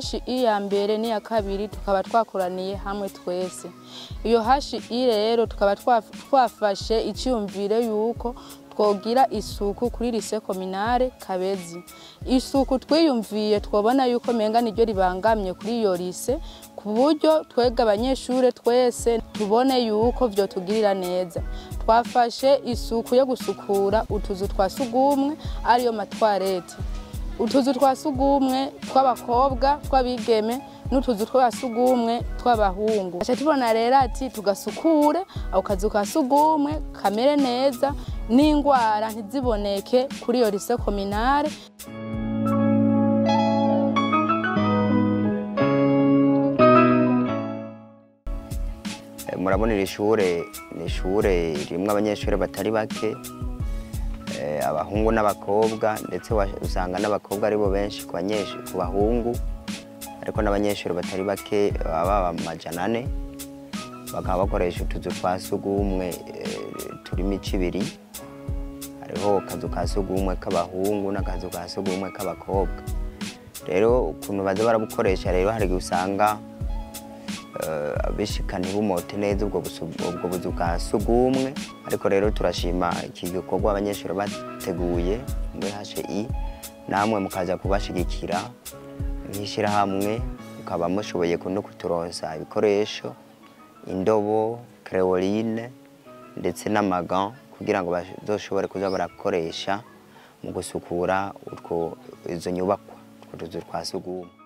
HI ya mbere n'iya kabiri tukaba twakoraniye hamwe twese. Iyo HI rero tukaba twafashe iciyumviro yuko twogira isuku kuri lycée communale Kabezi. Isuku twiyumviye twobona yuko menga niryo ribangamye kuri iyo lycée, ku buryo twega abanyeshure twese tubone yuko vyotugirira neza. Twafashe isuku yo gusukura utuzu twa sugumwe ariyo matwarete, utuzu twa sugumwe tw'abakobwa, tw'abigeme n'utuzu twa sugumwe tw'abahungu. Aca tubona rero ati tugasukure ako kazu ka sugumwe kamere neza n'ingwara ntiziboneke kuri iyo lycée communale. Murabona iri shure ni ishure ririmwo abanyeshure batari bake, abahungu n'abakobwa, ndetse usanga n'abakobwa aribo benshi ku bahungu, ariko n'abanyeshure batari bake baba 400, bakaba bakoresha utuzu twa sugumwe turi imico ibiri. Hariho akazu ka sugumwe k'abahungu n'akazu ka sugumwe k'abakobwa. Rero ukuntu baza barabukoresha rero hari igihe usanga bishika ntibumote neza ubwo buzu bwa sugumwe. Ariko rero turashima iki gikorwa abanyeshure bateguye muri HI, namwe mukaza kubashigikira nk'ishirahamwe, mukaba mushoboye no kuturonsa ibikoresho, indobo, creoline ndetse n'amagan, kugira ngo bazoshobore kuza barakoresha mu gusukura izo nyubakwa, utwo tuzu twa sugumwe.